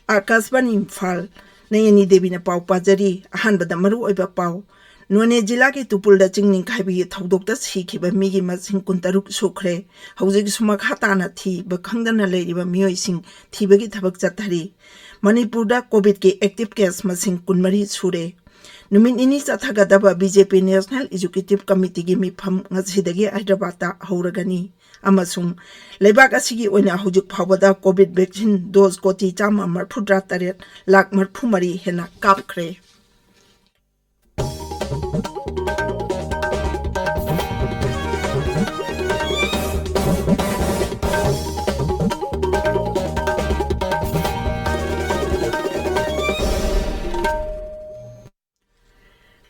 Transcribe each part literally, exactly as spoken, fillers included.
ꯑꯥꯀꯥꯁꯕꯥꯅꯤ ꯏꯝꯐꯥꯜ, ꯅꯌꯅꯤ ꯗꯦꯕꯤꯅ ꯄꯥꯎ ꯄꯥꯖꯔꯤ꯫ ꯑꯍꯥꯟꯕꯗ ꯃꯔꯨꯑꯣꯏꯕ ꯄꯥꯎ꯫ ꯅꯣꯅꯦ ꯖꯤꯂꯥꯒꯤ ꯇꯨꯄꯨꯜꯗ ꯆꯤꯡ ꯅꯤꯡꯈꯥꯏꯕꯒꯤ ꯊꯧꯗꯣꯛꯇ ꯁꯤꯈꯤꯕ ꯃꯤꯒꯤ ꯃꯁꯤꯡ ꯀꯨꯟꯇꯔꯨꯛ ꯁꯨꯈ꯭ꯔꯦ꯫ ꯍꯧꯖꯤꯛꯁꯨ ꯃꯈꯥ ꯇꯥꯅ ꯊꯤꯕ ꯈꯪꯗꯅ ꯂꯩꯔꯤꯕ ꯃꯤꯑꯣꯏꯁꯤꯡ ꯊꯤꯕꯒꯤ ꯊꯕꯛ ꯆꯠꯊꯔꯤ꯫ ꯃꯅꯤꯄꯨꯔꯗ ꯀꯣꯚꯤꯗꯀꯤ ꯑꯦꯛꯇꯤꯚ ꯀꯦꯁ ꯃꯁꯤꯡ ꯀꯨꯟꯃꯔꯤ ꯁꯨꯔꯦ꯫ ꯅꯨꯃꯤꯠ ꯅꯤꯅꯤ ꯆꯠꯊꯒꯗꯕ ꯕꯤ ꯖꯦ ꯄꯤ ꯅꯦꯁꯅꯦꯜ ꯑꯦꯛꯖꯤꯀ꯭ꯌꯨꯇꯤꯚ ꯀꯃꯤꯇꯤꯒꯤ ꯃꯤꯐꯝ ꯉꯁꯤꯗꯒꯤ ꯍꯥꯏꯗ꯭ꯔꯕꯥꯗꯇ ꯍꯧꯔꯒꯅꯤ꯫ ꯑꯃꯁꯨꯡ ꯂꯩꯕꯥꯛ ꯑꯁꯤꯒꯤ ꯑꯣꯏꯅ ꯍꯧꯖꯤꯛ ꯐꯥꯎꯕꯗ ꯀꯣꯚꯤꯗ ꯚꯦꯛꯁꯤꯟ ꯗꯣꯁ ꯀꯣꯇꯤ ꯆꯥꯝꯃ ꯃꯔꯤꯐꯨꯇꯔꯥ ꯇꯔꯦꯠ ꯂꯥꯈ ꯃꯔꯤꯐꯨ ꯃꯔꯤ ꯍꯦꯟꯅ ꯀꯥꯞꯈ꯭ꯔꯦ꯫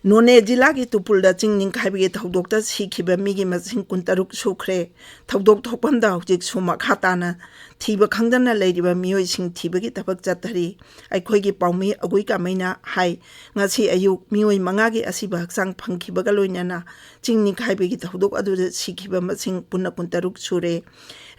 ꯅꯣꯅꯦ ꯖꯤꯂꯥꯒꯤ ꯇꯨꯄꯨꯜꯗ ꯆꯤꯡ ꯅꯤꯡꯈꯥꯏꯕꯒꯤ ꯊꯧꯗꯣꯛꯇ ꯁꯤꯈꯤꯕ ꯃꯤꯒꯤ ꯃꯁꯤꯡ ꯀꯨꯟꯇꯔꯨꯛ ꯁꯨꯈ꯭ꯔꯦ꯫ ꯊꯧꯗꯣꯛ ꯊꯣꯛꯐꯝꯗ ꯍꯧꯖꯤꯛꯁꯨ ꯃꯈꯥ ꯇꯥꯅ ꯊꯤꯕ ꯈꯪꯗꯅ ꯂꯩꯔꯤꯕ ꯃꯤꯑꯣꯏꯁꯤꯡ ꯊꯤꯕꯒꯤ ꯊꯕꯛ ꯆꯠꯊꯔꯤ꯫ ꯑꯩꯈꯣꯏꯒꯤ ꯄꯥꯎꯃꯤ ꯑꯒꯨꯏ ꯀꯥꯃꯩꯅ ꯍꯥꯏ, ꯉꯁꯤ ꯑꯌꯨꯛ ꯃꯤꯑꯣꯏ ꯃꯉꯥꯒꯤ ꯑꯁꯤꯕ ꯍꯛꯆꯥꯡ ꯐꯪꯈꯤꯕꯒ ꯂꯣꯏꯅꯅ ꯆꯤꯡ ꯅꯤꯡꯈꯥꯏꯕꯒꯤ ꯊꯧꯗꯣꯛ ꯑꯗꯨꯗ ꯁꯤꯈꯤꯕ ꯃꯁꯤꯡ ꯄꯨꯟꯅ ꯀꯨꯟꯇꯔꯨꯛ ꯁꯨꯔꯦ꯫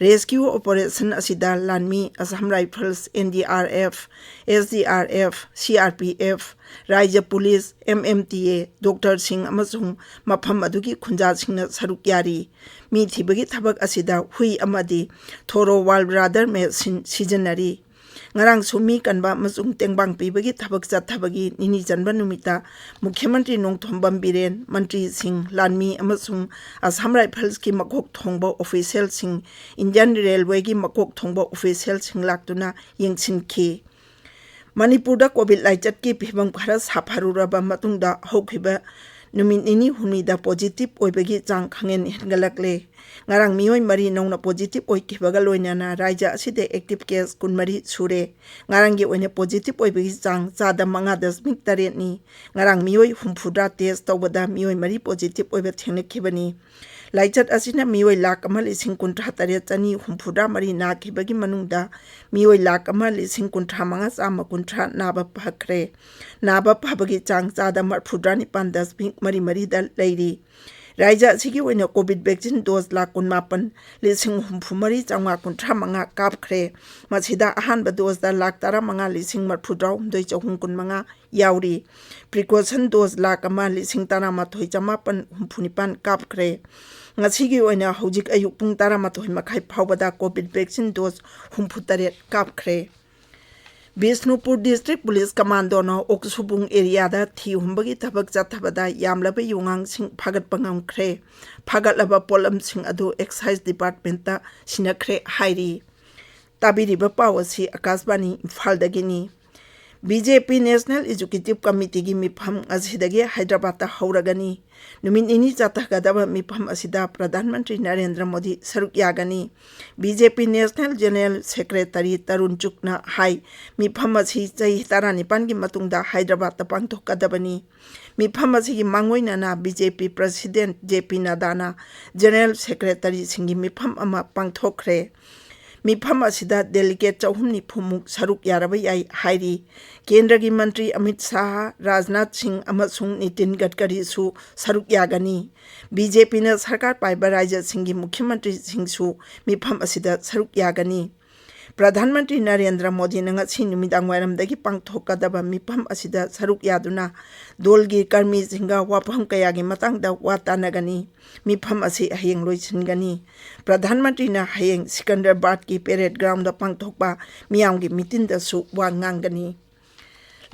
ꯔꯦꯁꯀ꯭ꯌꯨ ꯑꯣꯄꯔꯦꯁꯟ ꯑꯁꯤꯗ ꯂꯥꯟꯃꯤ, Assam rifles, N D R F, S D R F, C R P F, ꯔꯥꯏꯖ꯭ꯌ police, M M T A, ꯗꯣꯛꯇꯔꯁꯤꯡ ꯑꯃꯁꯨꯡ ꯃꯐꯝ ꯑꯗꯨꯒꯤ ꯈꯨꯟꯖꯥꯁꯤꯡꯅ ꯁꯔꯨꯛ ꯌꯥꯔꯤ꯫ ꯃꯤ ꯊꯤꯕꯒꯤ ꯊꯕꯛ ꯑꯁꯤꯗ ꯍꯨꯏ ꯑꯃꯗꯤ ꯊꯣꯔꯣ ꯋꯥꯏꯜꯗ ꯔꯥꯗꯔ ꯃꯦꯁꯤꯟ ꯁꯤꯖꯤꯟꯅꯔꯤ꯫ ꯉꯔꯥꯡꯁꯨ ꯃꯤ ꯀꯟꯕ ꯑꯃꯁꯨꯡ ꯇꯦꯡꯕꯥꯡ ꯄꯤꯕꯒꯤ ꯊꯕꯛ ꯆꯠꯊꯕꯒꯤ ꯅꯤꯅꯤ ꯆꯟꯕ ꯅꯨꯃꯤꯠꯇ ꯃꯨꯈ꯭ꯌ ꯃꯟꯇ꯭ꯔꯤ ꯅꯣꯡꯊꯣꯝꯕꯝ ꯕꯤꯔꯦꯟ, ꯃꯟꯇ꯭ꯔꯤꯁꯤꯡ, ꯂꯥꯟꯃꯤ ꯑꯃꯁꯨꯡ ꯑꯁꯥꯝ ꯔꯥꯏꯐꯜꯁꯀꯤ ꯃꯀꯣꯛ ꯊꯣꯡꯕ ꯑꯣꯐꯤꯁꯤꯌꯦꯜꯁꯤꯡ, ꯏꯟꯗꯤꯌꯟ ꯔꯦꯜꯋꯦꯒꯤ ꯃꯀꯣꯛ ꯊꯣꯡꯕ ꯑꯣꯐꯤꯁꯤꯌꯦꯜꯁꯤꯡ ꯂꯥꯛꯇꯨꯅ ꯌꯦꯡꯁꯤꯟꯈꯤ꯫ ꯃꯅꯤꯄꯨꯔꯗ ꯀꯣꯚꯤꯗ ꯂꯥꯏꯆꯠꯀꯤ ꯐꯤꯕꯝ ꯈꯔ ꯁꯥꯐꯔꯨꯔꯕ ꯃꯇꯨꯡꯗ ꯍꯧꯈꯤꯕ ꯅꯨꯃꯤꯠ ꯅꯤꯅꯤ ꯍꯨꯝꯅꯤꯗ ꯄꯣꯖꯤꯇꯤꯚ ꯑꯣꯏꯕꯒꯤ ꯆꯥꯡ ꯈꯪꯍꯦꯟ ꯍꯦꯟꯒꯠꯂꯛꯂꯦ꯫ ꯉꯔꯥꯡ ꯃꯤꯑꯣꯏ ꯃꯔꯤ ꯅꯧꯅ ꯄꯣꯖꯤꯇꯤꯚ ꯑꯣꯏꯈꯤꯕꯒ ꯂꯣꯏꯅꯅ ꯔꯥꯏꯖ꯭ꯌ ꯑꯁꯤꯗ ꯑꯦꯛꯇꯤꯚ ꯀꯦꯁ ꯀꯨꯟꯃꯔꯤ ꯁꯨꯔꯦ꯫ ꯉꯔꯥꯡꯒꯤ ꯑꯣꯏꯅ ꯄꯣꯖꯤꯇꯤꯚ ꯑꯣꯏꯕꯒꯤ ꯆꯥꯡ ꯆꯥꯗ ꯃꯉꯥ ꯗꯁꯃꯤꯛ ꯇꯔꯦꯠꯅꯤ꯫ ꯉꯔꯥꯡ ꯃꯤꯑꯣꯏ ꯍꯨꯝꯐꯨꯇꯔꯥ ꯇꯦꯁ ꯇꯧꯕꯗ ꯃꯤꯑꯣꯏ ꯃꯔꯤ ꯄꯣꯖꯤꯇꯤꯚ ꯑꯣꯏꯕ ꯊꯦꯡꯅꯈꯤꯕꯅꯤ꯫ ꯂꯥꯏꯆꯠ ꯑꯁꯤꯅ ꯃꯤꯑꯣꯏ ꯂꯥꯈ ꯑꯃ ꯂꯤꯁꯤꯡ ꯀꯨꯟꯊ꯭ꯔꯥ ꯇꯔꯦꯠ ꯆꯅꯤ ꯍꯨꯝꯐꯨꯇꯔꯥ ꯃꯔꯤ ꯅꯥꯈꯤꯕꯒꯤ ꯃꯅꯨꯡꯗ ꯃꯤꯑꯣꯏ ꯂꯥꯈ ꯑꯃ ꯂꯤꯁꯤꯡ ꯀꯨꯟꯊ꯭ꯔꯥ ꯃꯉꯥ ꯆꯥꯝꯃ ꯀꯨꯟꯊ꯭ꯔꯥ ꯅꯥꯕ ꯐꯈ꯭ꯔꯦ꯫ ꯅꯥꯕ ꯐꯕꯒꯤ ꯆꯥꯡ ꯆꯥꯗ ꯃꯔꯤꯐꯨꯇꯔꯥ ꯅꯤꯄꯥꯟ ꯗꯁꯃꯤꯛ ꯃꯔꯤ ꯃꯔꯤꯗ ꯂꯩꯔꯤ꯫ ꯔꯥꯏꯖ꯭ꯌ ꯑꯁꯤꯒꯤ ꯑꯣꯏꯅ ꯀꯣꯚꯤꯗ ꯚꯦꯛꯁꯤꯟ ꯗꯣꯁ ꯂꯥꯈ ꯀꯨꯟꯃꯥꯄꯟ ꯂꯤꯁꯤꯡ ꯍꯨꯝꯐꯨ ꯃꯔꯤ ꯆꯥꯝꯃꯉꯥ ꯀꯨꯟꯊ꯭ꯔꯥ ꯃꯉꯥ ꯀꯥꯞꯈ꯭ꯔꯦ꯫ ꯃꯁꯤꯗ ꯑꯍꯥꯟꯕ ꯗꯣꯁꯇ ꯂꯥꯈ ꯇꯔꯥꯃꯉꯥ ꯂꯤꯁꯤꯡ ꯃꯔꯤꯐꯨꯇꯔꯥꯍꯨꯝꯗꯣꯏ ꯆꯍꯨꯝ ꯀꯨꯟꯃꯉꯥ ꯌꯥꯎꯔꯤ꯫ ꯄ꯭ꯔꯤꯀꯣꯁꯟ ꯗꯣꯁ ꯂꯥꯈ ꯑꯃ ꯂꯤꯁꯤꯡ ꯇꯔꯥꯃꯥꯊꯣꯏ ꯆꯃꯥꯄꯟ ꯍꯨꯝꯐꯨꯅꯤꯄꯥꯟ ꯀꯥꯞꯈ꯭ꯔꯦ꯫ ꯉꯁꯤꯒꯤ ꯑꯣꯏꯅ ꯍꯧꯖꯤꯛ ꯑꯌꯨꯛ ꯄꯨꯡ ꯇꯔꯥꯃꯥꯊꯣꯏ ꯃꯈꯥꯏ ꯐꯥꯎꯕꯗ ꯀꯣꯚꯤꯗ ꯚꯦꯛꯁꯤꯟ ꯗꯣꯁ ꯍꯨꯝꯐꯨꯇꯔꯦꯠ ꯀꯥꯞꯈ꯭ꯔꯦ꯫ ꯕꯤꯁꯅꯨꯄꯨꯔ ꯗꯤꯁꯇ꯭ꯔꯤꯛ ꯄꯨꯂꯤꯁ ꯀꯃꯥꯟꯗꯣꯅ ꯑꯣꯛꯁꯨꯕꯨꯡ ꯑꯦꯔꯤꯌꯥꯗ ꯊꯤ ꯍꯨꯝꯕꯒꯤ ꯊꯕꯛ ꯆꯠꯊꯕꯗ ꯌꯥꯝꯂꯕ ꯌꯣꯡꯉꯥꯡꯁꯤꯡ ꯐꯥꯒꯠꯄ ꯉꯝꯈ꯭ꯔꯦ꯫ ꯐꯥꯒꯠꯂꯕ ꯄꯣꯠꯂꯝꯁꯤꯡ ꯑꯗꯨ ꯑꯦꯛꯁꯥꯏꯖ ꯗꯤꯄꯥꯔꯠꯃꯦꯟꯠꯇ ꯁꯤꯟꯅꯈ꯭ꯔꯦ ꯍꯥꯏꯔꯤ꯫ ꯇꯥꯕꯤꯔꯤꯕ ꯄꯥꯎ ꯑꯁꯤ ꯑꯀꯥꯁꯕꯥꯅꯤ ꯏꯝꯐꯥꯜꯗꯒꯤꯅꯤ꯫ ꯕꯤ ꯖꯦ ꯄꯤ ꯅꯦꯁꯅꯦꯜ ꯑꯦꯖꯨꯀꯦꯇꯤꯚ ꯀꯃꯤꯇꯤꯒꯤ ꯃꯤꯐꯝ ꯉꯁꯤꯗꯒꯤ ꯍꯥꯏꯗ꯭ꯔꯕꯥꯗꯇ ꯍꯧꯔꯒꯅꯤ꯫ ꯅꯨꯃꯤꯠ ꯅꯤꯅꯤ ꯆꯠꯊꯒꯗꯕ ꯃꯤꯐꯝ ꯑꯁꯤꯗ ꯄ꯭ꯔꯙꯥꯟ ꯃꯟꯇ꯭ꯔꯤ ꯅꯔꯦꯟꯗ꯭ꯔ ꯃꯣꯗꯤ ꯁꯔꯨꯛ ꯌꯥꯒꯅꯤ꯫ ꯕꯤ ꯖꯦ ꯄꯤ ꯅꯦꯁꯅꯦꯜ ꯖꯦꯅꯔꯦꯜ ꯁꯦꯀ꯭ꯔꯦꯇꯔꯤ ꯇꯔꯨꯟ ꯆꯨꯛꯅ ꯍꯥꯏ, ꯃꯤꯐꯝ ꯑꯁꯤ ꯆꯍꯤ ꯇꯔꯥꯅꯤꯄꯥꯟꯒꯤ ꯃꯇꯨꯡꯗ ꯍꯥꯏꯗ꯭ꯔꯕꯥꯗꯇ ꯄꯥꯡꯊꯣꯛꯀꯗꯕꯅꯤ꯫ ꯃꯤꯐꯝ ꯑꯁꯤꯒꯤ ꯃꯥꯡꯑꯣꯏꯅꯅ ꯕꯤ ꯖꯦ ꯄꯤ ꯄ꯭ꯔꯁꯤꯗꯦꯟꯠ ꯖꯦ ꯄꯤ ꯅꯗꯥꯅ ꯖꯦꯅꯔꯦꯜ ꯁꯦꯀ꯭ꯔꯦꯇꯔꯤꯁꯤꯡꯒꯤ ꯃꯤꯐꯝ ꯑꯃ ꯄꯥꯡꯊꯣꯛꯈ꯭ꯔꯦ꯫ ꯃꯤꯐꯝ ꯑꯁꯤꯗ ꯗꯦꯂꯤꯒꯦꯠ ꯆꯍꯨꯝ ꯅꯤꯐꯨꯃꯨꯛ ꯁꯔꯨꯛ ꯌꯥꯔꯕ ꯌꯥꯏ ꯍꯥꯏꯔꯤ꯫ ꯀꯦꯟꯗ꯭ꯔꯒꯤ ꯃꯟꯇ꯭ꯔꯤ ꯑꯃꯤꯠ ꯁꯥꯍ, ꯔꯥꯖꯅꯥꯊ ꯁꯤꯡ ꯑꯃꯁꯨꯡ ꯅꯤꯇꯤꯟ ꯒꯗꯀꯔꯤꯁꯨ ꯁꯔꯨꯛ ꯌꯥꯒꯅꯤ꯫ ꯕꯤ ꯖꯦ ꯄꯤꯅ ꯁꯔꯀꯥꯔ ꯄꯥꯏꯕ ꯔꯥꯖ꯭ꯌꯁꯤꯡꯒꯤ ꯃꯨꯈ꯭ꯌ ꯃꯟꯇ꯭ꯔꯤꯁꯤꯡꯁꯨ ꯃꯤꯐꯝ ꯑꯁꯤꯗ ꯁꯔꯨꯛ ꯌꯥꯒꯅꯤ꯫ ꯄ꯭ꯔꯙꯥꯟ ꯃꯟꯇ꯭ꯔꯤ ꯅꯔꯦꯟꯗ꯭ꯔ ꯃꯣꯗꯤꯅ ꯉꯁꯤ ꯅꯨꯃꯤꯗꯥꯡ ꯋꯥꯏꯔꯝꯗꯒꯤ ꯄꯥꯡꯊꯣꯛꯀꯗꯕ ꯃꯤꯐꯝ ꯑꯁꯤꯗ ꯁꯔꯨꯛ ꯌꯥꯗꯨꯅ ꯗꯣꯜꯒꯤ ꯀꯔꯃꯤꯁꯤꯡꯒ ꯋꯥꯐꯝ ꯀꯌꯥꯒꯤ ꯃꯇꯥꯡꯗ ꯋꯥ ꯇꯥꯅꯒꯅꯤ꯫ ꯃꯤꯐꯝ ꯑꯁꯤ ꯍꯌꯦꯡ ꯂꯣꯏꯁꯤꯟꯒꯅꯤ꯫ ꯄ꯭ꯔꯙꯥꯟ ꯃꯟꯇ꯭ꯔꯤꯅ ꯍꯌꯦꯡ ꯁꯤꯀꯟꯗꯔꯕꯥꯗꯀꯤ ꯄꯦꯔꯦꯗ ꯒ꯭ꯔꯥꯎꯟꯗ ꯄꯥꯡꯊꯣꯛꯄ ꯃꯤꯌꯥꯝꯒꯤ ꯃꯤꯇꯤꯟꯗꯁꯨ ꯋꯥ ꯉꯥꯡꯒꯅꯤ꯫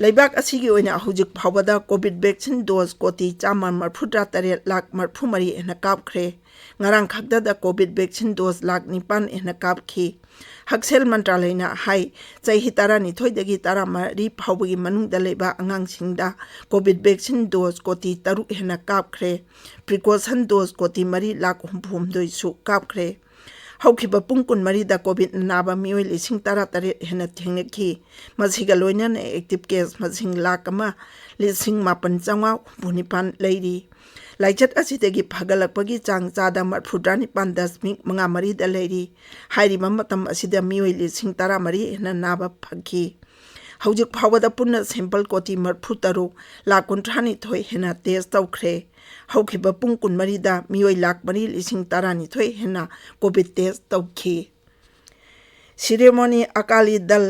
ꯂꯩꯕꯥꯛ ꯑꯁꯤꯒꯤ ꯑꯣꯏꯅ ꯍꯧꯖꯤꯛ ꯐꯥꯎꯕꯗ ꯀꯣꯚꯤꯗ ꯚꯦꯛꯁꯤꯟ ꯗꯣꯁ ꯀꯣꯇꯤ ꯆꯥꯝꯃ ꯃꯔꯤꯐꯨꯇꯔꯥ ꯇꯔꯦꯠ ꯂꯥꯈ ꯃꯔꯤꯐꯨ ꯃꯔꯤ ꯍꯦꯟꯅ ꯀꯥꯞꯈ꯭ꯔꯦ꯫ ꯉꯔꯥꯡ ꯈꯛꯇꯗ ꯀꯣꯚꯤꯗ ꯚꯦꯛꯁꯤꯟ ꯗꯣꯁ ꯂꯥꯈ ꯅꯤꯄꯥꯟ ꯍꯦꯟꯅ ꯀꯥꯞꯈꯤ꯫ ꯍꯛꯁꯦꯜ ꯃꯟꯇ꯭ꯔꯥꯂꯌꯅ ꯍꯥꯏ, ꯆꯍꯤ ꯇꯔꯥꯅꯤꯊꯣꯏꯗꯒꯤ ꯇꯔꯥꯃꯔꯤ ꯐꯥꯎꯕꯒꯤ ꯃꯅꯨꯡꯗ ꯂꯩꯕ ꯑꯉꯥꯡꯁꯤꯡꯗ ꯀꯣꯚꯤꯗ ꯚꯦꯛꯁꯤꯟ ꯗꯣꯁ ꯀꯣꯇꯤ ꯇꯔꯨꯛ ꯍꯦꯟꯅ ꯀꯥꯞꯈ꯭ꯔꯦ꯫ ꯄ꯭ꯔꯤꯀꯣꯁꯟ ꯗꯣꯁ ꯀꯣꯇꯤ ꯃꯔꯤ ꯂꯥꯈ ꯍꯨꯝꯐꯨ ꯍꯨꯝꯗꯣꯏꯁꯨ ꯀꯥꯞꯈ꯭ꯔꯦ꯫ ꯍꯧꯈꯤꯕ ꯄꯨꯡ ꯀꯨꯟꯃꯔꯤꯗ ꯀꯣꯚꯤꯗꯅ ꯅꯥꯕ ꯃꯤꯑꯣꯏ ꯂꯤꯁꯤꯡ ꯇꯔꯥꯇꯔꯦꯠ ꯍꯦꯟꯅ ꯊꯦꯡꯅꯈꯤ꯫ ꯃꯁꯤꯒ ꯂꯣꯏꯅꯅ ꯑꯦꯛꯇꯤꯚ ꯀꯦꯁ ꯃꯁꯤꯡ ꯂꯥꯈ ꯑꯃ ꯂꯤꯁꯤꯡ ꯃꯥꯄꯟ ꯆꯥꯝꯃꯉꯥ ꯍꯨꯝꯐꯨ ꯅꯤꯄꯥꯟ ꯂꯩꯔꯤ꯫ ꯂꯥꯏꯆꯠ ꯑꯁꯤꯗꯒꯤ ꯐꯒꯠꯂꯛꯄꯒꯤ ꯆꯥꯡ ꯆꯥꯗ ꯃꯔꯐꯨꯇꯔꯥꯅꯤꯄꯥꯟ ꯗꯁꯃꯤꯛ ꯃꯉꯥ ꯃꯔꯤꯗ ꯂꯩꯔꯤ꯫ ꯍꯥꯏꯔꯤꯕ ꯃꯇꯝ ꯑꯁꯤꯗ ꯃꯤꯑꯣꯏ ꯂꯤꯁꯤꯡ ꯇꯔꯥꯃꯔꯤ ꯍꯦꯟꯅ ꯅꯥꯕ ꯐꯈꯤ꯫ ꯍꯧꯖꯤꯛ ꯐꯥꯎꯕꯗ ꯄꯨꯟꯅ ꯁꯦꯝꯄꯜ ꯀꯣꯇꯤ ꯃꯔꯐꯨ ꯇꯔꯨꯛ ꯂꯥꯈ ꯀꯨꯟꯊ꯭ꯔꯥ ꯅꯤꯊꯣꯏ ꯍꯦꯟꯅ ꯇꯦꯁ ꯇꯧꯈ꯭ꯔꯦ꯫ ꯍꯧꯈꯤꯕ ꯄꯨꯡ ꯀꯨꯟꯃꯔꯤꯗ ꯃꯤꯑꯣꯏ ꯂꯥꯈ ꯃꯔꯤ ꯂꯤꯁꯤꯡ ꯇꯔꯥꯅꯤꯊꯣꯏ ꯍꯦꯟꯅ ꯀꯣꯚꯤꯗ ꯇꯦꯁ ꯇꯧꯈꯤ꯫ ꯁꯤꯔꯣꯃꯣꯅꯤ ꯑꯀꯥꯂꯤ ꯗꯜ,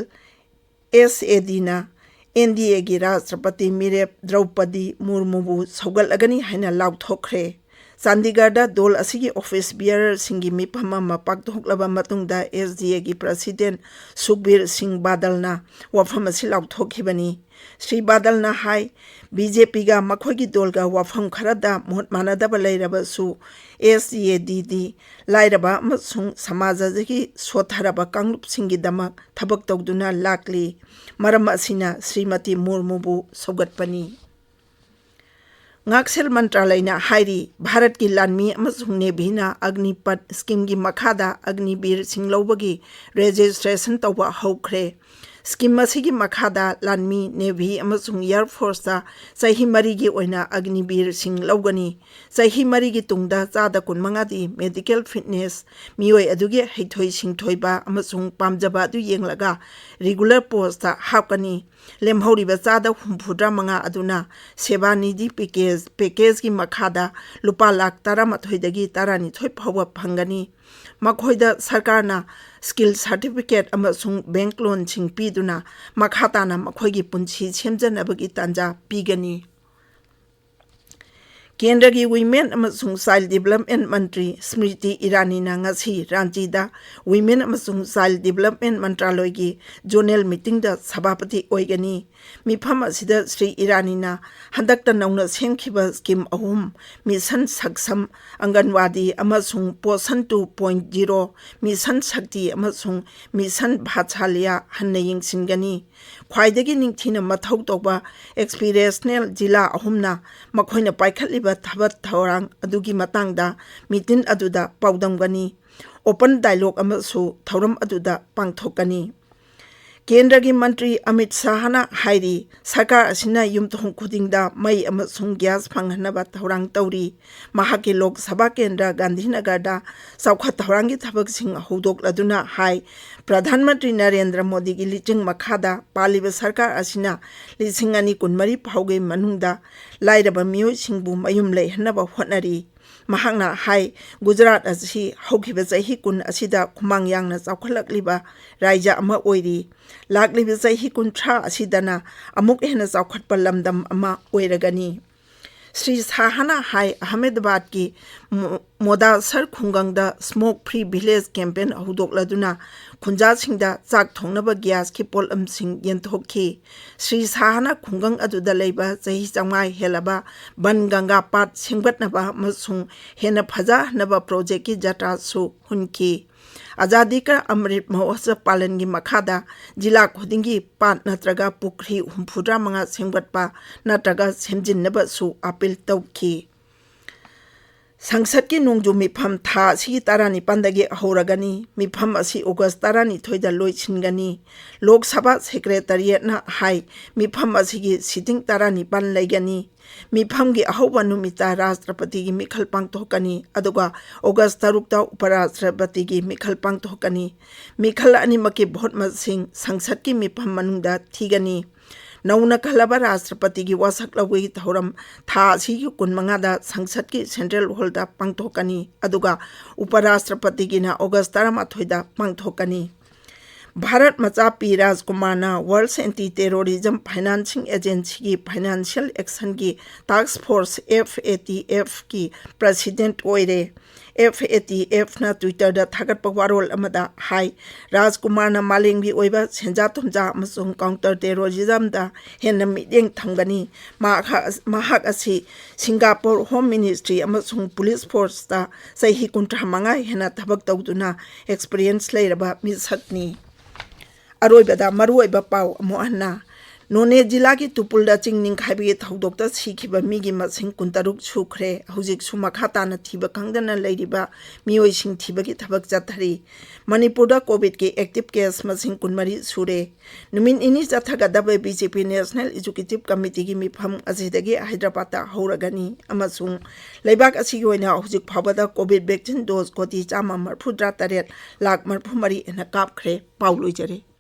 ꯑꯦꯁ ꯑꯦ ꯗꯤꯅ, ꯑꯦꯟ ꯗꯤ ꯑꯦꯒꯤ ꯔꯥꯁꯇ꯭ꯔꯄꯇꯤ ꯃꯤꯔꯦꯞ ꯗ꯭ꯔꯧꯄꯗꯤ ꯃꯨꯔꯃꯨꯕꯨ ꯁꯧꯒꯠꯂꯒꯅꯤ ꯍꯥꯏꯅ ꯂꯥꯎꯊꯣꯛꯈ꯭ꯔꯦ꯫ ꯆꯥꯟꯗꯤꯒꯔꯗ ꯗꯣꯜ ꯑꯁꯤꯒꯤ ꯑꯣꯐꯤꯁ ꯕꯤꯌꯔꯁꯤꯡꯒꯤ ꯃꯤꯐꯝ ꯑꯃ ꯄꯥꯡꯊꯣꯛꯂꯕ ꯃꯇꯨꯡꯗ ꯑꯦꯁ ꯗꯤ ꯑꯦꯒꯤ ꯄ꯭ꯔꯁꯤꯗꯦꯟ ꯁꯨꯈꯕꯤꯔ ꯁꯤꯡ ꯕꯥꯗꯜꯅ ꯋꯥꯐꯝ ꯑꯁꯤ ꯂꯥꯎꯊꯣꯛꯈꯤꯕꯅꯤ꯫ ꯁ꯭ꯔꯤ ꯕꯥꯗꯜꯅ ꯍꯥꯏ, ꯕꯤ ꯖꯦ ꯄꯤꯒ ꯃꯈꯣꯏꯒꯤ ꯗꯣꯜꯒ ꯋꯥꯐꯝ ꯈꯔꯗ ꯃꯣꯠ ꯃꯥꯟꯅꯗꯕ ꯂꯩꯔꯕꯁꯨ, ꯑꯦꯁ ꯗꯤ ꯑꯦ ꯗꯤꯗꯤ ꯂꯥꯏꯔꯕ ꯑꯃꯁꯨꯡ ꯁꯃꯥꯖ ꯑꯁꯤꯒꯤ ꯁꯣꯠꯊꯔꯕ ꯀꯥꯡꯂꯨꯞꯁꯤꯡꯒꯤꯗꯃꯛ ꯊꯕꯛ ꯇꯧꯗꯨꯅ ꯂꯥꯛꯂꯤ꯫ ꯃꯔꯝ ꯑꯁꯤꯅ ꯁ꯭ꯔꯤꯃꯇꯤ ꯃꯨꯔꯃꯨꯕꯨ ꯁꯧꯒꯠꯄꯅꯤ꯫ ꯉꯥꯛꯁꯦꯜ ꯃꯟꯇ꯭ꯔꯥꯂꯌꯅ ꯍꯥꯏꯔꯤ, ꯚꯥꯔꯠꯀꯤ ꯂꯥꯟꯃꯤ ꯑꯃꯁꯨꯡ ꯅꯦꯚꯤꯅ ꯑꯒꯅꯤꯄꯠ ꯁ꯭ꯀꯤꯝꯒꯤ ꯃꯈꯥꯗ ꯑꯒꯅꯤꯕꯤꯔꯁꯤꯡ ꯂꯧꯕꯒꯤ ꯔꯦꯖꯤꯁꯇ꯭ꯔꯦꯁꯟ ꯇꯧꯕ ꯍꯧꯈ꯭ꯔꯦ꯫ ꯁ꯭ꯀꯤꯝ ꯑꯁꯤꯒꯤ ꯃꯈꯥꯗ ꯂꯥꯟꯃꯤ, ꯅꯦꯚꯤ ꯑꯃꯁꯨꯡ ꯑꯦꯌꯔ ꯐꯣꯔꯁꯇ ꯆꯍꯤ ꯃꯔꯤꯒꯤ ꯑꯣꯏꯅ ꯑꯒꯅꯤꯕꯤꯔꯁꯤꯡ ꯂꯧꯒꯅꯤ꯫ ꯆꯍꯤ ꯃꯔꯤꯒꯤ ꯇꯨꯡꯗ ꯆꯥꯗ ꯀꯨꯟꯃꯉꯥꯗꯤ ꯃꯦꯗꯤꯀꯦꯜ ꯐꯤꯠꯅꯦꯁ, ꯃꯤꯑꯣꯏ ꯑꯗꯨꯒꯤ ꯍꯩꯊꯣꯏ ꯁꯤꯡꯊꯣꯏꯕ ꯑꯃꯁꯨꯡ ꯄꯥꯝꯖꯕ ꯑꯗꯨ ꯌꯦꯡꯂꯒ ꯔꯤꯒꯨꯂꯔ ꯄꯣꯁꯇ ꯍꯥꯞꯀꯅꯤ꯫ ꯂꯦꯝꯍꯧꯔꯤꯕ ꯆꯥꯗ ꯍꯨꯝꯐꯨꯇꯔꯥ ꯃꯉꯥ ꯑꯗꯨꯅ ꯁꯦꯕꯥ ꯅꯤꯙꯤ ꯄꯦꯀꯦꯖ, ꯄꯦꯀꯦꯖꯀꯤ ꯃꯈꯥꯗ ꯂꯨꯄꯥ ꯂꯥꯈ ꯇꯔꯥꯃꯥꯊꯣꯏꯗꯒꯤ ꯇꯔꯥꯅꯤꯊꯣꯏ ꯐꯥꯎꯕ ꯐꯪꯒꯅꯤ꯫ ꯃꯈꯣꯏꯗ ꯁꯔꯀꯥꯔꯅ ꯁ꯭ꯀꯤꯜ ꯁꯥꯔꯇꯤꯐꯤꯀꯦꯠ ꯑꯃꯁꯨꯡ ꯕꯦꯡꯛ ꯂꯣꯟꯁꯤꯡ ꯄꯤꯗꯨꯅ ꯃꯈꯥ ꯇꯥꯅ ꯃꯈꯣꯏꯒꯤ ꯄꯨꯟꯁꯤ ꯁꯦꯝꯖꯅꯕꯒꯤ ꯇꯥꯟꯖꯥ ꯄꯤꯒꯅꯤ꯫ ꯀꯦꯟꯗ꯭ꯔꯒꯤ ꯋꯤꯃꯦꯟ ꯑꯃꯁꯨꯡ ꯆꯥꯏꯜ ꯗꯤꯚꯂꯞꯃꯦꯟ ꯃꯟꯇ꯭ꯔꯤ ꯁ꯭ꯃ꯭ꯔꯤꯇꯤ ꯏꯔꯥꯅꯤꯅ ꯉꯁꯤ ꯔꯥꯟꯆꯤꯗ ꯋꯤꯃꯦꯟ ꯑꯃꯁꯨꯡ ꯆꯥꯏꯜ ꯗꯤꯚꯂꯞꯃꯦꯟ ꯃꯟꯇ꯭ꯔꯥꯂꯣꯏꯒꯤ ꯖꯣꯅꯦꯜ ꯃꯤꯇꯤꯡꯗ ꯁꯚꯥꯄꯇꯤ ꯑꯣꯏꯒꯅꯤ꯫ ꯃꯤꯐꯝ ꯑꯁꯤꯗ ꯁ꯭ꯔꯤ ꯏꯔꯥꯅꯤꯅ ꯍꯟꯗꯛꯇ ꯅꯧꯅ ꯁꯦꯝꯈꯤꯕ ꯁ꯭ꯀꯤꯝ ꯑꯍꯨꯝ, ꯃꯤꯁꯟ ꯁꯛꯁꯝ, ꯑꯪꯒꯟꯋꯥꯗꯤ ꯑꯃꯁꯨꯡ Poshan two point zero, mission ꯁꯛꯇꯤ ꯑꯃꯁꯨꯡ ꯃꯤꯁꯟ ꯚꯥꯠꯁꯥꯂꯤꯌꯥ ꯍꯟꯅ ꯌꯦꯡꯁꯤꯟꯒꯅꯤ꯫ ꯈ꯭ꯋꯥꯏꯗꯒꯤ ꯅꯤꯡꯊꯤꯅ ꯃꯊꯧ ꯇꯧꯕ ꯑꯦꯛꯁꯄꯤꯔꯦꯁꯅꯦꯜ ꯖꯤꯂꯥ ꯑꯍꯨꯝꯅ ꯃꯈꯣꯏꯅ ꯄꯥꯏꯈꯠꯂꯤꯕ ꯊꯕꯛ ꯊꯧꯔꯥꯡ ꯑꯗꯨꯒꯤ ꯃꯇꯥꯡꯗ ꯃꯤꯇꯤꯟ ꯑꯗꯨꯗ ꯄꯥꯎꯗꯝꯒꯅꯤ꯫ ꯑꯣꯄꯟ ꯗꯥꯏꯂꯣꯒ ꯑꯃꯁꯨ ꯊꯧꯔꯝ ꯑꯗꯨꯗ ꯄꯥꯡꯊꯣꯛꯀꯅꯤ꯫ ꯀꯦꯟꯗ꯭ꯔꯒꯤ ꯃꯟꯇ꯭ꯔꯤ ꯑꯃꯤꯠ ꯁꯥꯍꯅ ꯍꯥꯏꯔꯤ, ꯁꯔꯀꯥꯔ ꯑꯁꯤꯅ ꯌꯨꯝꯊꯣꯡ ꯈꯨꯗꯤꯡꯗ ꯃꯩ ꯑꯃꯁꯨꯡ ꯒ꯭ꯌꯥꯁ ꯐꯪꯍꯟꯅꯕ ꯊꯧꯔꯥꯡ ꯇꯧꯔꯤ꯫ ꯃꯍꯥꯛꯀꯤ ꯂꯣꯛ ꯁꯚꯥ ꯀꯦꯟꯗ꯭ꯔ ꯒꯥꯟꯙꯤꯅꯒꯔꯗ ꯆꯥꯎꯈꯠ ꯊꯧꯔꯥꯡꯒꯤ ꯊꯕꯛꯁꯤꯡ ꯍꯧꯗꯣꯛꯂꯗꯨꯅ ꯍꯥꯏ, ꯄ꯭ꯔꯙꯥꯟ ꯃꯟꯇ꯭ꯔꯤ ꯅꯔꯦꯟꯗ꯭ꯔ ꯃꯣꯗꯤꯒꯤ ꯂꯤꯆꯤꯡ ꯃꯈꯥꯗ ꯄꯥꯜꯂꯤꯕ ꯁꯔꯀꯥꯔ ꯑꯁꯤꯅ ꯂꯤꯁꯤꯡ ꯑꯅꯤ ꯀꯨꯟꯃꯔꯤ ꯐꯥꯎꯒꯤ ꯃꯅꯨꯡꯗ ꯂꯥꯏꯔꯕ ꯃꯤꯑꯣꯏꯁꯤꯡꯕꯨ ꯃꯌꯨꯝ ꯂꯩꯍꯟꯅꯕ ꯍꯣꯠꯅꯔꯤ꯫ ꯃꯍꯥꯛꯅ ꯍꯥꯏ, ꯒꯨꯖꯔꯥꯠ ꯑꯁꯤ ꯍꯧꯈꯤꯕ ꯆꯍꯤ ꯀꯨꯟ ꯑꯁꯤꯗ ꯈꯨꯃꯥꯡ ꯌꯥꯡꯅ ꯆꯥꯎꯈꯠꯂꯛꯂꯤꯕ ꯔꯥꯏꯖ꯭ꯌ ꯑꯃ ꯑꯣꯏꯔꯤ꯫ ꯂꯥꯛꯂꯤꯕ ꯆꯍꯤ ꯀꯨꯟꯊ꯭ꯔꯥ ꯑꯁꯤꯗꯅ ꯑꯃꯨꯛ ꯍꯦꯟꯅ ꯆꯥꯎꯈꯠꯄ ꯂꯝꯗꯝ ꯑꯃ ꯑꯣꯏꯔꯒꯅꯤ꯫ ꯁ꯭ꯔꯤ ꯁꯥꯍꯅ ꯍꯥꯏ, ꯑꯍꯃꯦꯗꯕꯥꯗꯀꯤ ꯃꯣ-, ꯃꯣꯗꯥꯁꯔ ꯈꯨꯡꯒꯪꯗ Smoke Free Village campaign ꯍꯧꯗꯣꯛꯂꯗꯨꯅ ꯈꯨꯟꯖꯥꯁꯤꯡꯗ ꯆꯥꯛ ꯊꯣꯡꯅꯕ ꯒ꯭ꯌꯥꯁꯀꯤ ꯄꯣꯠꯂꯝꯁꯤꯡ ꯌꯦꯟꯊꯣꯛꯈꯤ꯫ ꯁ꯭ꯔꯤ ꯁꯥꯍꯅ ꯈꯨꯡꯒꯪ ꯑꯗꯨꯗ ꯂꯩꯕ ꯆꯍꯤ ꯆꯥꯝꯃꯉꯥ ꯍꯦꯜꯂꯕ ꯕꯟ ꯒꯪꯒꯥ ꯄꯥꯠ ꯁꯦꯝꯒꯠꯅꯕ ꯑꯃꯁꯨꯡ ꯍꯦꯟꯅ ꯐꯖꯍꯟꯅꯕ ꯄ꯭ꯔꯣꯖꯦꯛꯀꯤ ꯖꯇ꯭ꯔꯥꯁꯨ ꯍꯨꯟꯈꯤ꯫ ꯑꯖꯥꯗꯤ ꯀꯥ ꯑꯃ꯭ꯔꯤꯠ ꯃꯍꯣꯠꯁꯕ ꯄꯥꯂꯟꯒꯤ ꯃꯈꯥꯗ ꯖꯤꯂꯥ ꯈꯨꯗꯤꯡꯒꯤ ꯄꯥꯠ ꯅꯠꯇ꯭ꯔꯒ ꯄꯨꯈ꯭ꯔꯤ ꯍꯨꯝꯐꯨꯇꯔꯥ ꯃꯉꯥ ꯁꯦꯝꯒꯠꯄ ꯅꯠꯇ꯭ꯔꯒ ꯁꯦꯝꯖꯤꯟꯅꯕꯁꯨ ꯑꯥꯄꯤꯜ ꯇꯧꯈꯤ꯫ ꯁꯪꯁꯠꯀꯤ ꯅꯣꯡꯖꯨ ꯃꯤꯐꯝ ꯊꯥ ꯑꯁꯤꯒꯤ ꯇꯔꯥꯅꯤꯄꯥꯟꯗꯒꯤ ꯍꯧꯔꯒꯅꯤ꯫ ꯃꯤꯐꯝ ꯑꯁꯤ ꯑꯣꯒꯁ ꯇꯔꯥꯅꯤꯊꯣꯏꯗ ꯂꯣꯏꯁꯤꯟꯒꯅꯤ꯫ ꯂꯣꯛ ꯁꯚꯥ ꯁꯦꯀ꯭ꯔꯦꯇꯔꯤꯌꯦꯠꯅ ꯍꯥꯏ, ꯃꯤꯐꯝ ꯑꯁꯤꯒꯤ ꯁꯤꯇꯤꯡ ꯇꯔꯥꯅꯤꯄꯥꯟ ꯂꯩꯒꯅꯤ꯫ ꯃꯤꯐꯝꯒꯤ ꯑꯍꯧꯕ ꯅꯨꯃꯤꯠꯇ ꯔꯥꯁꯇ꯭ꯔꯄꯇꯤꯒꯤ ꯃꯤꯈꯜ ꯄꯥꯡꯊꯣꯛꯀꯅꯤ, ꯑꯗꯨꯒ ꯑꯣꯒꯁ ꯇꯔꯨꯛꯇ ꯎꯄꯔꯥꯁꯇ꯭ꯔꯄꯇꯤꯒꯤ ꯃꯤꯈꯜ ꯄꯥꯡꯊꯣꯛꯀꯅꯤ꯫ ꯃꯤꯈꯜ ꯑꯅꯤꯃꯛꯀꯤ ꯚꯣꯠ ꯃꯁꯤꯡ ꯁꯪꯁꯠꯀꯤ ꯃꯤꯐꯝ ꯃꯅꯨꯡꯗ ꯊꯤꯒꯅꯤ꯫ ꯅꯧꯅ ꯈꯜꯂꯕ ꯔꯥꯁꯇ꯭ꯔꯄꯇꯤꯒꯤ ꯋꯥꯁꯛ ꯂꯧꯕꯒꯤ ꯊꯧꯔꯝ ꯊꯥ ꯑꯁꯤꯒꯤ ꯀꯨꯟꯃꯉꯥꯗ ꯁꯪꯁꯠꯀꯤ ꯁꯦꯟꯇ꯭ꯔꯦꯜ ꯍꯣꯜꯗ ꯄꯥꯡꯊꯣꯛꯀꯅꯤ, ꯑꯗꯨꯒ ꯎꯄꯔꯥꯁꯇ꯭ꯔꯄꯇꯤꯒꯤꯅ ꯑꯣꯒꯁ ꯇꯔꯥꯃꯥꯊꯣꯏꯗ ꯄꯥꯡꯊꯣꯛꯀꯅꯤ꯫ ꯚꯥꯔꯠ ꯃꯆꯥ ꯄꯤ ꯔꯥꯖꯀꯨꯃꯥꯔꯅ World Anti Terrorism Financing Agencyꯒꯤ Financial Actionꯒꯤ Task Force, F A T Fꯀꯤ president ꯑꯣꯏꯔꯦ꯫ F A T Fꯅ Twitterꯗ ꯊꯥꯒꯠꯄ ꯋꯥꯔꯣꯜ ꯑꯃꯗ ꯍꯥꯏ, ꯔꯥꯖꯀꯨꯃꯥꯔꯅ ꯃꯥꯂꯦꯝꯒꯤ ꯑꯣꯏꯕ ꯁꯦꯟꯖꯥ ꯊꯨꯝꯖꯥ ꯑꯃꯁꯨꯡ counter terrorismꯗ ꯍꯦꯟꯅ ꯃꯤꯠꯌꯦꯡ ꯊꯝꯒꯅꯤ꯫ ꯃꯍꯥꯛ, ꯃꯍꯥꯛ ꯑꯁꯤ ꯁꯤꯡꯒꯥꯄꯨꯔ Home Ministry ꯑꯃꯁꯨꯡ Police Forceꯇ ꯆꯍꯤ ꯀꯨꯟꯊ꯭ꯔꯥ ꯃꯉꯥ ꯍꯦꯟꯅ ꯊꯕꯛ ꯇꯧꯗꯨꯅ experience ꯂꯩꯔꯕ ꯃꯤꯁꯛꯅꯤ꯫ ꯑꯔꯣꯏꯕꯗ ꯃꯔꯨꯑꯣꯏꯕ ꯄꯥꯎ ꯑꯃꯨꯛ ꯍꯟꯅ꯫ ꯅꯣꯅꯦ ꯖꯤꯂꯥꯒꯤ ꯇꯨꯄꯨꯜꯗ ꯆꯤꯡ ꯅꯤꯡꯈꯥꯏꯕꯒꯤ ꯊꯧꯗꯣꯛꯇ ꯁꯤꯈꯤꯕ ꯃꯤꯒꯤ ꯃꯁꯤꯡ ꯀꯨꯟꯇꯔꯨꯛ ꯁꯨꯈ꯭ꯔꯦ꯫ ꯍꯧꯖꯤꯛꯁꯨ ꯃꯈꯥ ꯇꯥꯅ ꯊꯤꯕ ꯈꯪꯗꯅ ꯂꯩꯔꯤꯕ ꯃꯤꯑꯣꯏꯁꯤꯡ ꯊꯤꯕꯒꯤ ꯊꯕꯛ ꯆꯠꯊꯔꯤ꯫ ꯃꯅꯤꯄꯨꯔꯗ ꯀꯣꯚꯤꯗꯀꯤ ꯑꯦꯛꯇꯤꯚ ꯀꯦꯁ ꯃꯁꯤꯡ ꯀꯨꯟꯃꯔꯤ ꯁꯨꯔꯦ꯫ ꯅꯨꯃꯤꯠ ꯅꯤꯅꯤ ꯆꯠꯊꯒꯗꯕ ꯕꯤ ꯖꯦ ꯄꯤ ꯅꯦꯁꯅꯦꯜ ꯑꯦꯖꯨꯀꯦꯇꯤꯚ ꯀꯃꯤꯇꯤꯒꯤ ꯃꯤꯐꯝ ꯑꯁꯤꯗꯒꯤ ꯍꯥꯏꯗ꯭ꯔꯕꯥꯗꯇ ꯍꯧꯔꯒꯅꯤ ꯑꯃꯁꯨꯡ ꯂꯩꯕꯥꯛ ꯑꯁꯤꯒꯤ ꯑꯣꯏꯅ ꯍꯧꯖꯤꯛ ꯐꯥꯎꯕꯗ ꯀꯣꯚꯤꯗ ꯚꯦꯛꯁꯤꯟ ꯗꯣꯁ ꯀꯣꯇꯤ ꯆꯥꯝꯃ ꯃꯔꯤꯐꯨꯇꯔꯥ ꯇꯔꯦꯠ ꯂꯥꯈ ꯃꯔꯤꯐꯨ ꯃꯔꯤ ꯍꯦꯟꯅ ꯀꯥꯞꯈ꯭ꯔꯦ꯫ ꯄꯥꯎ ꯂꯣꯏꯖꯔꯦ꯫